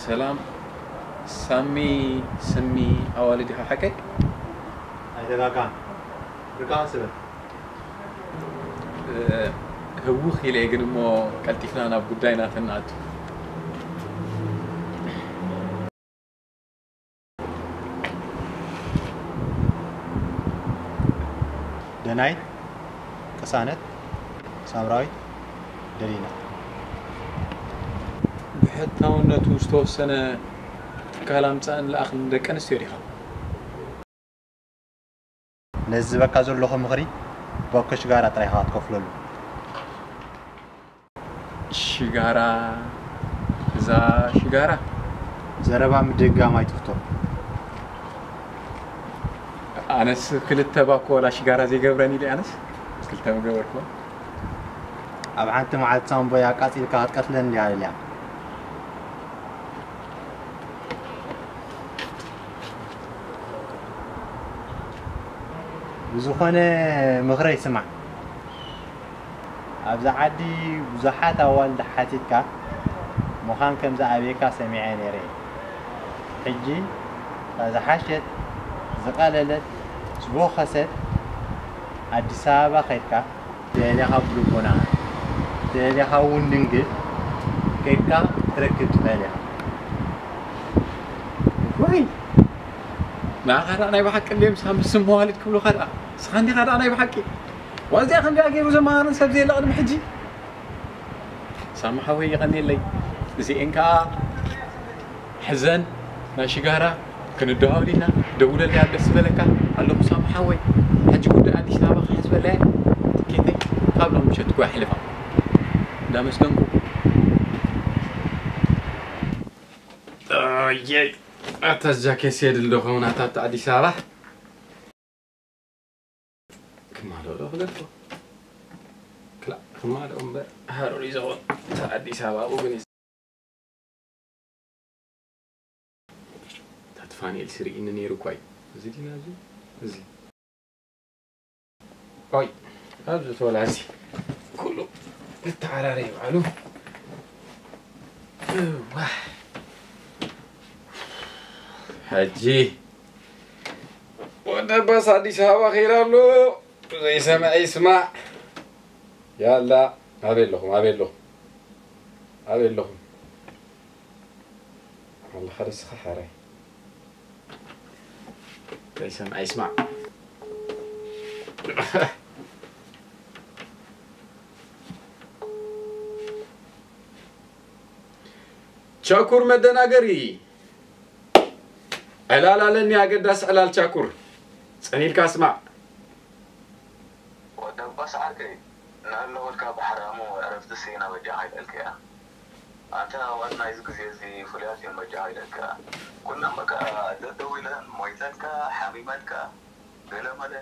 ሰላም ሳሚ፣ ስሚ ኣዋልድ ኢኻ ሓቀይ? ኣይተጋጋን። ርቃ ስበል። እ፣ ህውኽ ኢለ እየ፣ ግን እሞ ቀልጢፍና ናብ ጉዳይና ተንኣቱ። ደናይት፣ ቅሳነት፣ ሳምራዊት፣ ደሊና። ብሕታውነቱ ዝተወሰነ ትካል ኣምጻእን ለኣኽን ደቂ ኣንስትዮ ዲኻ? ነዚ ዝህበካ ዘለኹ ምኽሪ፣ ባኮ ሽጋራ ጥራይ ኢኻ ክትከፍለሉ። ሽጋራ፣ እዛ ሽጋራ። ዘረባ ምድግጋም ኣይትፍቶ። ኣነስ ክልተ ባኮ ዋላ ሽጋራ ዘይገብረን ኢለ፣ ኣነስ ክልተ ምገበርኩ። ኣብ ሓንቲ መዓልቲ ሳምቦይ ኣቃጺልካ ክትቀትለኒ እንዲያ ደልያ። ብዝኾነ ምኽረይ ስማዕ። ኣብዚ ዓዲ ብዙሓት ኣዋልድ ሓቲትካ ምዃን ከም ዝኣበየካ ሰሚዐ ነይረ እየ። ሕጂ እታ ዝሓሸት፣ ዝቐለለት፣ ዝቦኸሰት ኣዲስ ኣበባ ከድካ፣ ደሊኻ ብልቦና፣ ደሊኻ እውን ድንግል ኬድካ ክትረክብ ትኽእል ኢኻ። ወይ! ንዓኻ ደኣ ናይ ብሓቂ እንድዮም ሳሚ ስም መዋልድ ክብሉኻ ደኣ። ንስኻ እንዲኻ ደኣ ናይ ብሓቂ። ዋዚኣ ከምዚኣ ገይሩ ዘመሃረን ሰብ ዘየለ ቅድሚ ሕጂ። ሳሚ ሓወይ የቐንየለይ። እዚኤን ከኣ ሕዘን ናይ ሽጋራ ክንደዋወል ኢና። ደውለለይ ኣብ ደስ ዝበለካ። ኣለኹ ሳሚ ሓወይ። ሕጂ ጉዳይ ኣዲስ ኣበባ ክሕስበላ እየ። ትኬተይ ካብ ሎሚ ምሸት እኮ የሕልፋ። እንዳመስገንኩ። ኣየይ፣ ኣታ እዛ ኬስ የድሊ ዶ ኸውን ኣታ ኣብታ ኣዲስ ኣበባ? ክማልኦ ዶ ክለፎ? ክላ-፣ ክማልኦ እምበር ሃሩር እዩ ዝኸውን። እታ ኣዲስ ኣበባ ኣብኡ ግን እዩ። እታ ፋንኤል ስርኢኒ ነይሩ እኳ እዩ። እዚ ዲና እዚ? እዚ። ኦይ፣ ኣብዚ ተወላዚ ኩሉ ክተዓራረይ ባዕሉ። እዋ። ሕጂ ወደ ባስ ኣዲስ ኣበባ ከይዳ ኣሎ። ዘይሰምዐ ይስማዕ። ያላ፣ ኣበይ ኣለኹም? ኣበይ ኣለኹም? ኣበይ ኣለኹም? ኣለኻ ደስኻ ሓራይ። ዘይሰምዐ ይስማዕ። ቻኩር መደናገሪ። ዕላል ኣለኒ፣ ኣገዳሲ ዕላል ቻኩር። ጸኒልካ ስማዕ። ወዲ ኣባስ ዓርከይ፣ እናለወልካ ብሓራሙ ዕረፍቲ ሲና በጃኻ ኢለልካ እያ። ኣንታ ኣዋት ናይዚ ግዜ እዚ ፍሉያት እዮም በጃኻ ኢለልካ። ኩለን በቃ ደደዊለን ሞይተልካ፣ ሓሚመልካ፣ ገለ መለ።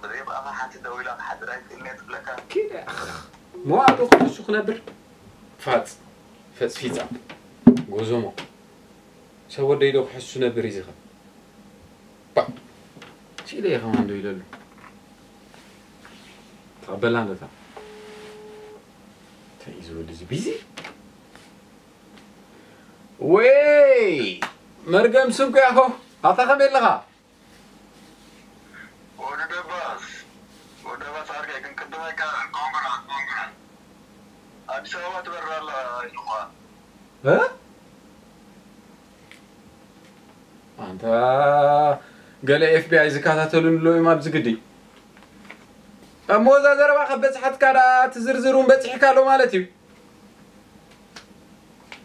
ብዘይ ብኣኻ ሓንቲ ደዊላ ክሓድር ኣይክእልን እየ ትብለካ። ኪደ መዋእሉ ክሕሱ ክነብር። ፋጽ፣ ፈጽፊጻ፣ ጎዞሞ። ሰብ ወደይ ዶ ክሕሱ ነብር እዩ ዝኸ? ባ፣ ሲለ እየ ከማን ዶ ኢለሉ። ተቐበልና ዶ እታ? እንታይ እዩ እዚ ወዲ እዚ ቢዚ? ወይ! መርገም ስንኩ ያኾ፣ ኣታ ከመይ ኣለኻ? ወዲ ደባስ፣ ወዲ ደባስ ዓርከይ፣ ግን ቅድም ኣይቀረን፣ ኮንግራ፣ ኮንግራ። ኣዲስ ኣበባ ትበርር ኣላ ኢልኳ። እ? ኣንታ ገለ ኤፍ ቢ ኣይ ዝከታተሉኒ ኣለዉ እዮም ኣብዚ ግዲ። እሞ እዛ ዘረባ ካብ በጽሓትካ ደኣ እቲ ዝርዝር እውን በጺሕካ ኣሎ ማለት እዩ።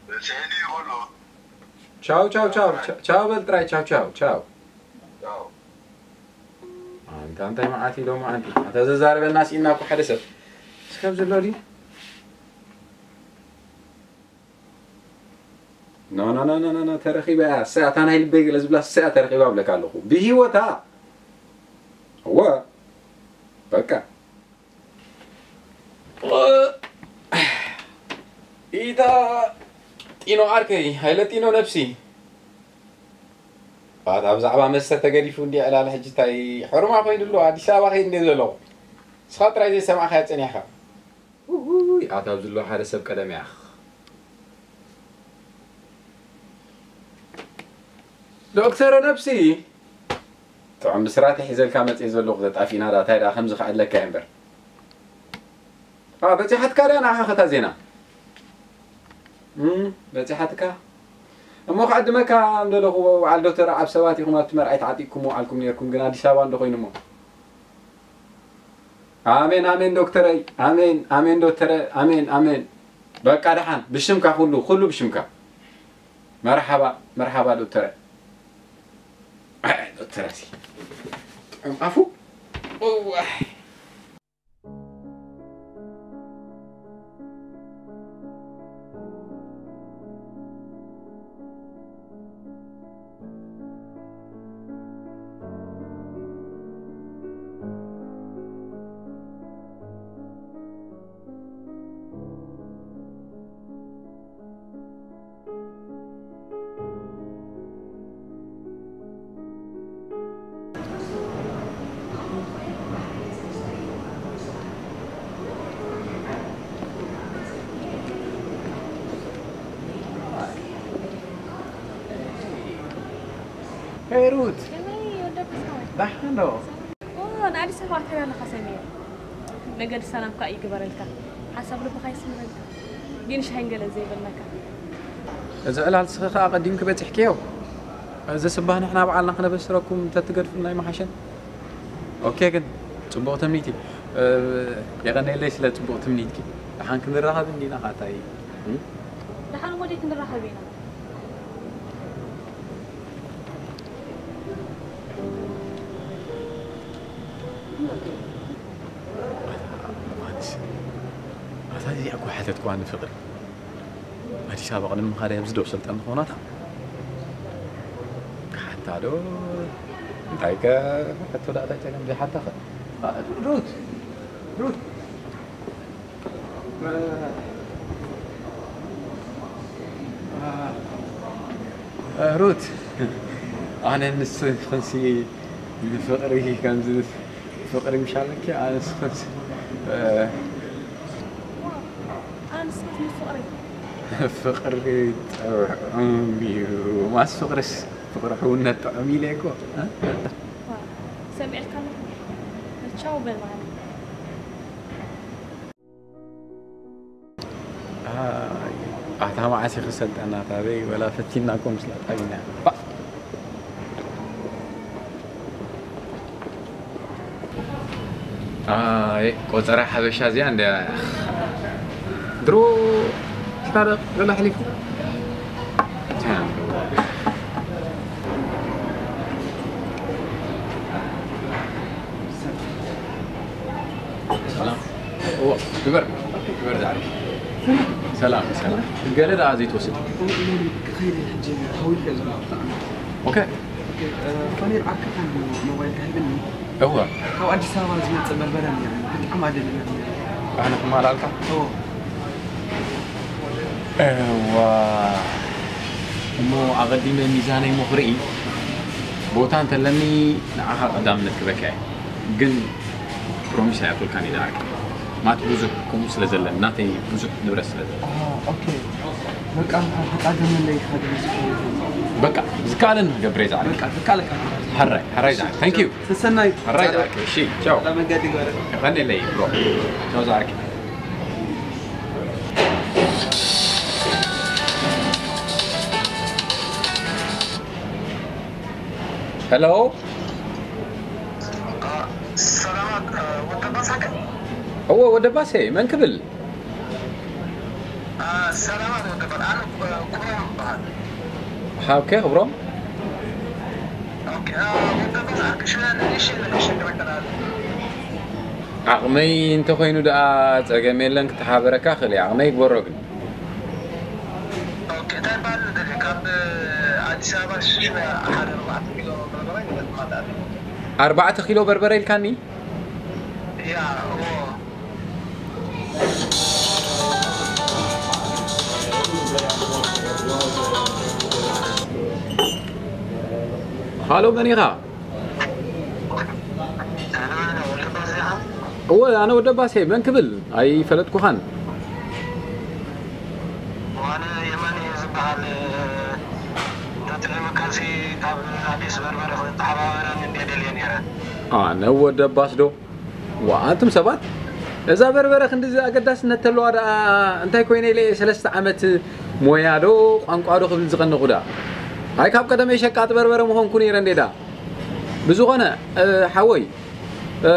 በጺሕኒ ይበሎ። ቻው፣ ቻው፣ ቻው፣ ቻው፣ ቻው በል ጥራይ፣ ቻው፣ ቻው፣ ቻው። ቻው። ኣንታ እንታይ መዓት ኢሎ መዓንቲ። ኣንታ ዘዛረበና ስኢና እኮ ሓደ ሰብ። እስካብ ዘሎ ድዩ? ኖ፣ ኖ፣ ኖ፣ ኖ፣ ኖ፣ ኖ፣ ተረኺባ እያ። እሰይ፣ ኣታ ናይ ልበይ ገለ ዝብላ እሰይ እያ ተረኺባ እብለካ ኣለኹ። ብህይወታ። እወ። በቃ። ኢታ ጢኖ ዓርከይ፣ ሃይለ ጢኖ ነብሲ። ኣታ ብዛዕባ መስተ ተገዲፉ እንዲ ዕላል ሕጂ እንታይ ሕሩማ ኮይኑ ኣሎ? ኣዲስ ኣበባ ከይድ እንደ ዘለኹ። ንስኻ ጥራይ ዘይሰማዕካዮ ጸኒሕካ። ውይ፣ ኣታ ኣብዚ ኣሎ ሓደ ሰብ ቀደም ያኽ። ዶክተረ ነብሲ፣ ጥዑም ብስራት ሒዘልካ መጽየ ዘለኹ። ተጣፊእና ዳ እንታይ ዳ ከምዚ ከዐለካ እየ እምበር። ኣ በጺሓትካ ድያ ንዓኻ ከታ ዜና? እም፣ በጺሓትካ? እሞ ክዕድመካ እንደለኹ በዓል ዶክተር ኣብ ሰባት ኢኹም ኣብቲ መርዓይ ተዓጢቅኩም ውዓልኩም ነርኩም፣ ግን ኣዲስ ኣበባ እንዶ ኮይኑሞ። ኣሜን ኣሜን ዶክተረይ፣ ኣሜን ኣሜን ዶክተረ፣ ኣሜን ኣሜን። በቃ ደሓን ብሽምካ፣ ኩሉ ኩሉ ብሽምካ። መርሓባ መርሓባ ዶክተረ። ኣይ ዶክተር ኣሲ ጥዑም ኣፉ። እዋይ። ሄይ ሩት፣ ከመይ ወደብ ሰማይ? ደሓን ዶ? ኦ፣ ንኣዲስ ኣበባ ኣትያ ኣለኻ ሰሚረ። መገዲ ሰላም ከኣ ይግበረልካ። ሓሳብ ልብኻ ይስምረልካ። ግን ሻሂን ገለን ዘይበልናካ። እዚ ዕላል ስኺ ከኣ ኣቐዲምኪ በጺሕክዮ። እዚ ስባህ ንሕና ባዕልና ክነበስረኩም እንተትገድፉልና ኣይምሓሸን? ኦኬ፣ ግን ጽቡቕ ትምኒት እዩ። እ፣ የቐንየለይ ስለ ጽቡቕ ትምኒትኪ። ደሓን ክንራኸብ እንዲና ኻታይ። እም? ደሓን ወደ ክንራኸብ ኢና። ኣታ፣ ኣታ እዚኣ እኮ ሓተትኳ ንፍቕሪ። ኣዲስ ኣበባ ቅድሚ ምኻደይ ኣብዚ ዶ ሰልጠን ዝኾናታ? ክሓታ ዶ? እንታይ ከ ሕቶ ደኣ እንታይ ጸገም ዘይሓታ ኸ? ሩት! ሩት! ሩት፣ ኣነ ንስኽንሲ ንፍቕሪ ከምዚ ፍቕሪ ምሽ ኣለኪ፣ ኣነ ንስኽንሲ፣ እ፣ ኣነ ንስኻስ ንፍቕሪ። ፍቕሪ ጥዑም እዩ። ማስ ፍቕርስ፣ ፍቕሪ ሕውነት ጥዑም ኢለ እኮ። እ? ዋ፣ ሰሚዐልካ ኣለኹ። ቻው በል ማለት። ኣይ፣ ኣታ መዓስ ኢኺ ሰልጠና ታበይ ወላ ፈቲናኩም ስለ ኣጣቢና። ባ-፣ ኣይ፣ ቆጸራ ሓበሻ እዚኣ እንደ ድሮ ክታረቕ ዘሎ ሓሊፉ። ሰላም። እዎ፣ ግበር፣ ግበር ዝዓርከይ። ሰላም፣ ሰላም። ገለ ደኣ ዘይትወስድ? ክኸይድ እየ ሕጂ፣ ሃዊልካ ዘሎ ብጣዕሚ። ኦኬ። ኦኬ፣ እ፣ ፋኒል ዓርከይ ሞባይል ካሂብኒ። እወ። ካብ ኣዲስ ኣበባ ዝመጽእ በርበረ እኒኣ፣ ብጣዕሚ ኣደልያ። ኣነ ክማላልካ? እዎ። እዋ፣ እሞ ኣቐዲመ ሚዛነይ እሞ ክርኢ፣ ቦታ እንተለኒ ንዓኻ ቀዳምነት ክበካ እየ። ግን ፕሮሚስ ኣይኣትወልካን ኢለ ዓርኪ። ማት ብዙሕ ከምኡ ስለ ዘለን፣ ናተይ ብዙሕ ንብረት ስለ ዘለን። ኣሃ፣ ኦኬ። በቃ፣ ተጻገመለይ ኢኻ ግን ዝኸውን። በቃ፣ ዝከኣለኒ ክገብር እየ ዝዓርኪ። በቃ፣ ዝከኣለካ። ሕራይ፣ ሕራይ ዝዓርኪ። ታንክ ዩ። ሰሰናዩ። ሕራይ ዝዓርኪ። እሺ፣ ቻው። ሰላም መገዲ ግበረልካ። የቐንየለይ ብሮ። ቻው ዝዓርኪ። ሄሎ። ሰላማት፣ እ፣ ወደ ባሳከ? እወ፣ ወደ ባሴ። መን ክብል? እ፣ ሰላማት ወደ ባል። ኣነ፣ እ፣ ክብሮም እበሃል። ሃ፣ ኦኬ፣ ክብሮም። ኦኬ፣ እ፣ ወደ ባሳከ ሽነ ንእሽነ ንእሽነ ክረከላል። ዓቕመይ እንተኾይኑ ደኣ ጸገም የለን፣ ክተሓበረካ እኽእል እየ። ዓቕመይ ይግበሮ ግን። ኦኬ፣ እንታይ በሃል ንደሊ? ካብ ኣዲስ ኣበባ ሽወ ሓደ ኣርባዕተ ኪሎ በርበረ ይመጽእ ማለት ኣሎ። ኣርባዕተ ኪሎ በርበረ ኢልካኒ? ያ፣ እዎ። ሃሎ፣ መን ኢኻ? እወ፣ ኣነ ወደ ባሴ፣ መን ክብል? ኣይፈለጥኩኻን። ዋነ የማነ እየ ዝበሃል። ተጥዒሙ ካልሲ ካብ ኣዲስ በርበረ ክትተሓባበረኒ እንድየ ደልየ ነይረ። ኣነ ወደ ባስ ዶ? ዋ፣ ኣንቱም ሰባት፣ እዛ በርበረ ክንድዚ ኣገዳስነት ተለዋ ደኣ እንታይ ኮይነ ኢለ እየ ሰለስተ ዓመት ሞያ ዶ ቋንቋ ዶ ክብል ዝቐነኹ ደኣ? ኣይ ካብ ቀደመይ ሸቃጥ በርበረ ምኾንኩ ነይረ እንዴ ደኣ? ብዝኾነ፣ እ፣ ሓወይ፣ እ፣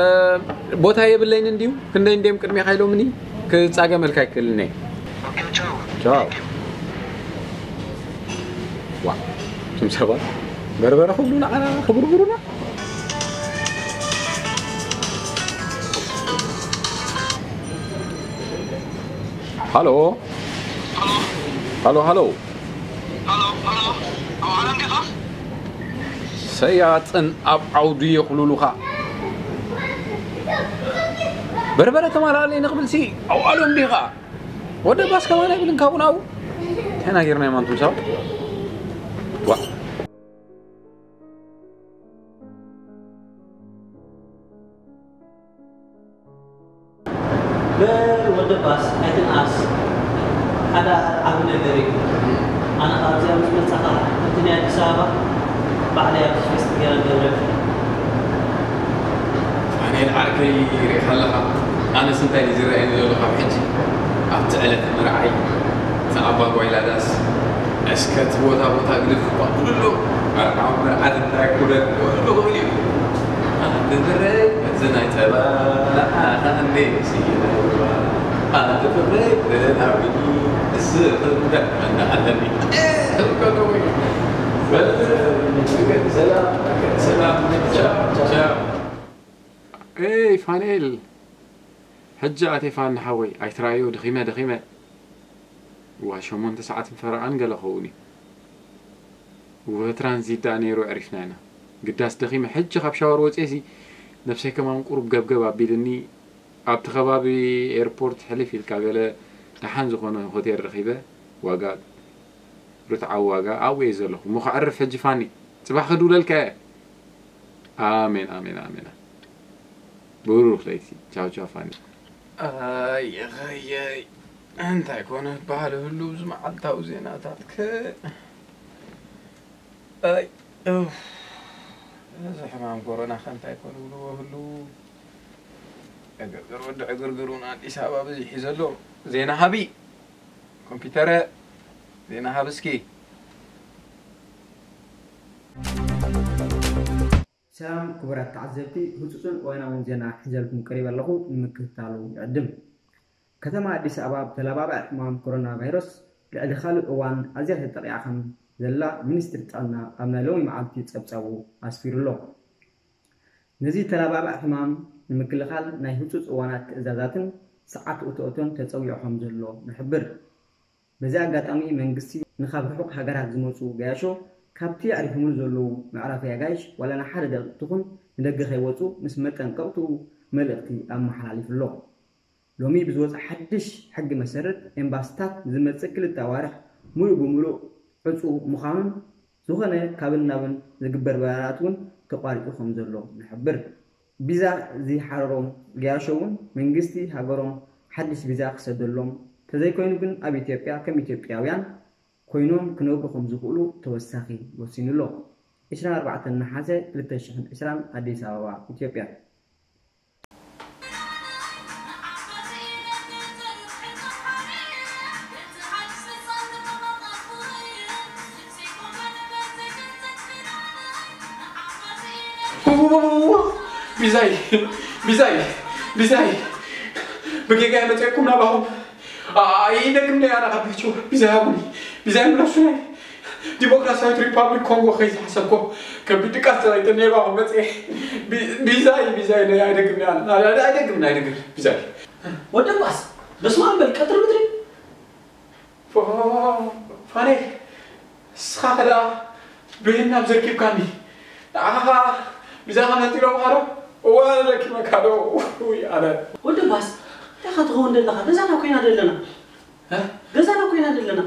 ቦታ የብለይን እንድዩ፣ ክንደይ እንድዮም ቅድሜኻ ኢሎምኒ ክጻገመልካ ኣይክእልን እየ። ኦኬ፣ ቻው። ቻው። ቴንክ ዩ። ዋ፣ እዞም ሰባት በርበረ ክብሉ ንዓና ክብርብሩና። ሃሎ፣ ሃሎ፣ ሃሎ። ሃሎ፣ ሃሎ። ኣብ ዓለም ዲኻ? ሰያጥን ኣብ ዓውዱ የኽሉሉኻ። በርበረ ተማልኣለይ ንኽብልሲ ኣውዓሎም ዲኻ? ወደ ባስ ከማን ኣይብልን ካብኡ ናብኡ። እንታይ ናጌርና የማንቱም ሰብ? ዋ። በል ወደ ባስ ኣይትንኣስ። ሓደ ዓቢ ነገር እዩ። ኣነ ካብዚኣ ምስ መጻኻ ከምቲ ናይ ኣዲስ ኣበባ ባዕለይ ኣብዚ ፌስት ገይረ ገብረ። ፋኔል ዓርከይ ርኢኻ ኣለኻ? ኣነስ እንታይ እዩ ዝረኣየኒ ዘሎ ካብ ሕጂ? ኣብቲ ዕለተ መርዓይ እታ ኣባ ጓይላ ዳስ እስከ እቲ ቦታ ቦታ ግድፍ እኳ ክብሉ ኣሎ። መርዓዊ መርዓት እንታይ ኩነት ክብሉ ክብል እዩ። ኣንቲ ፍቕረይ እዚ ናይ ጸባ ንዓኻ እንዴ ስኢነዋ። ኣንቲ ፍቕረይ ብደናዊ ንስኺ እንዳኣለኒ። ሰላም፣ ሰላም፣ ቻው፣ ቻው። ኤይ ፋኔል፣ ሕጂ ኣቴ ፋኒ ሓወይ፣ ኣይትረኣዮ፣ ደኺመ፣ ደኺመ። ዋ፣ ሸሞንተ ሰዓትን ፈረቓን ገለ ኸውን እዩ። ወ ትራንዚት ደኣ ነይሩ፣ ዕሪፍና ኢና። ግዳስ ደኺመ፣ ሕጂ ካብ ሻወር ወፅየሲ ነብሰይ ከማን ቁሩብ ገብገብ ኣቢልኒ፣ ኣብቲ ከባቢ ኤርፖርት ሕልፍ ኢልካ ገለ ደሓን ዝኾነ ሆቴል ረኺበ፣ ዋጋ ርትዓዊ ዋጋ ኣብኡ እየ ዘለኹ። እሞ ከዕርፍ ሕጂ ፋኒ፣ ጽባሕ ክድውለልካ እየ። ኣሜን፣ ኣሜን፣ ኣሜን። ብሩኽ ለይቲ። ቻው፣ ቻው ፋኒ። ኣየኸየይ፣ እንታይ ኮነ በሃሊ ህሉ እዚ መዓልታዊ ዜናታት ከ? ኣይ፣ ኡፍ፣ እዚ ሕማም ኮሮና ከ እንታይ ኮነ ብልዎ ህሉ? ዕግርግር ወዲ ዕግርግር እውን ኣዲስ ኣበባ በዚሑ እዩ ዘሎ። ዜና ሃቢ፣ ኮምፒተረ፣ ዜና ሃቢ እስኪ። ሰላም ክቡራት ተዓዘብቲ፣ ህጹጽን እዋናውን ዜና ሒዘልኩም ቀሪበ ኣለኹ፣ ንምክትታሉ ይዕድም። ከተማ ኣዲስ ኣበባ ብተለባባዒ ሕማም ኮሮና ቫይረስ ልዕሊ ካልእ እዋን ኣዝያ ተጠቒዓ ከም ዘላ ሚኒስትሪ ጥዕና ኣብ ናይ ሎሚ መዓልቲ ጸብጻቡ ኣስፊሩ ኣሎ። ነዚ ተለባባዒ ሕማም ንምክልኻል ናይ ህጹጽ እዋናት ትእዛዛትን ሰዓት እቶእቶን ተጸዊዑ ከም ዘሎ ንሕብር። በዚ ኣጋጣሚ መንግስቲ ንኻብ ርሑቕ ሃገራት ዝመጹ ገያሾ ካብቲ ኣዕሪፎምሉ ዘለዉ መዕረፊ ኣጋይሽ ዋላ ንሓደ ደቂቕ ትኹን ንደገ ከይወጹ ምስ መጠንቀቕትኡ መልእኽቲ ኣመሓላሊፉ ኣሎ። ሎሚ ብዝወጸ ሓድሽ ሕጊ መሰረት ኤምባስታት ንዝመጽእ ክልተ ኣዋርሕ ሙሉእ ብሙሉእ ዕጹው ምዃኑን ዝኾነ ካብን ናብን ዝግበር በረራት እውን ተቋሪጹ ከም ዘሎ ንሕብር። ቢዛ ዝይሓረሮም ገያሾ እውን መንግስቲ ሃገሮም ሓድሽ ቢዛ ክሰደሎም፣ ተዘይኮይኑ ግን ኣብ ኢትዮጵያ ከም ኢትዮጵያውያን ኮይኖም ክነብሩ ከም ዝኽእሉ ተወሳኺ ወሲኑ ኣሎ። ዕስራን ኣርባዕተን ነሓሰ ክልተ ሽሕን ዕስራን ኣዲስ ኣበባ፣ ኢትዮጵያ። ቢዛይ፣ ቢዛይ፣ ቢዛይ፣ ብጌጋ መፅኩም ናባኹም። ኣይደግም ነይ ኣነ ካብ ቤቱ ቢዛይ ሃቡኒ፣ ቢዛይ ምለሱኒ። ዲሞክራሲያዊት ሪፓብሊክ ኮንጎ ከይዝሓሰብኮ ከቢድ ድቃስ ተባይተ ነባኹም መፅኤ። ቢ- ቢዛይ፣ ቢዛይ ነይ ኣይደግም ነይ ኣነ። ኣይ- ኣይደግም፣ ኣይደግም፣ ቢዛይ። ወደ ባስ፣ በስመ ኣብ በል፣ ቀትሪ ምድሪ። ፋ- ፋኔ፣ ንስኻ ከ ደኣ ብየናብ ዘርኪብካኒ? ንዓኻ ኸኣ ብዛኻ ነጢሎምኻ ዶ? እወ፣ ለኪመካ ዶ? ውይ፣ ኣነ። ወዲ ባስ፣ እንታይ ኢኻ ትኸውን ዘለኻ? ገዛና ኮይና ደለና። እ? ገዛና ኮይና ደለና።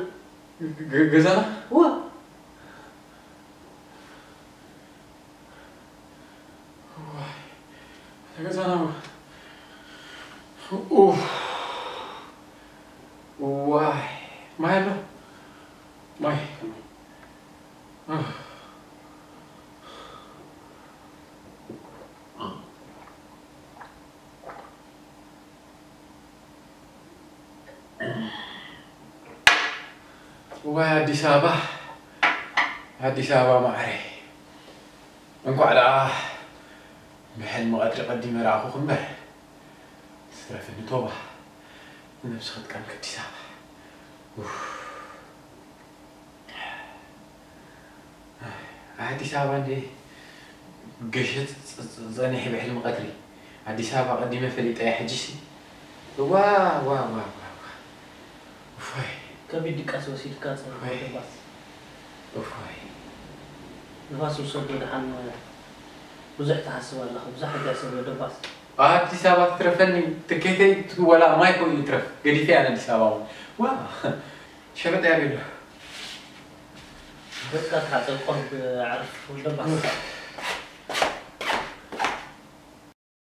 ገ- ገ- ገዛና? እወ። ዋይ፣ ገዛና። ኡፍ። ዋይ፣ ማይ ኣሎ? ማይ። ኡፍ። እዋይ ኣዲስ ኣበባ፣ ኣዲስ ኣበባ ማዕረይ፣ እንኳዕ ደኣ ብሕልሚ ቀትሪ ቀዲመ ረኣኹኺ እምበር፣ ትትረፈኒ ቶባ፣ ንነብሲ ክትቀምኪ ኣዲስ ኣበባ። ኡፍ። ኣይ፣ ኣዲስ ኣበባ እንዴ ገሸት ጸ-፣ ጸ-፣ ጸኒሐ ብሕልሚ ቀትሪ። ኣዲስ ኣበባ ቀዲመ ፈሊጠያ ሕጂሲ። ዋ፣ ዋ፣ ዋ፣ ዋ፣ ዋ። እፎይ። ከቢድ ድቃስ ወሲድካ ጸኒሑ እፎይ። ደባስ። እፎይ። ንፋስ ውሰዶ ደሓን። ብዙሕ ትሓስብ ኣለኻ፣ ብዙሕ ኣይትሕሰብ ደባስ። ኣዲስ ኣበባ ትትረፈኒ፣ ትኬተይ ወላ ማይ ኮይኑ ይትረፍ፣ ገዲፈያ ኣነ ኣዲስ ኣበባ እውን። ዋ፣ ሸበጥ እያ ቤሎ። ገጽካ ተሓጸብ፣ ቆርብ፣ ኣዕርፍ ደባስ።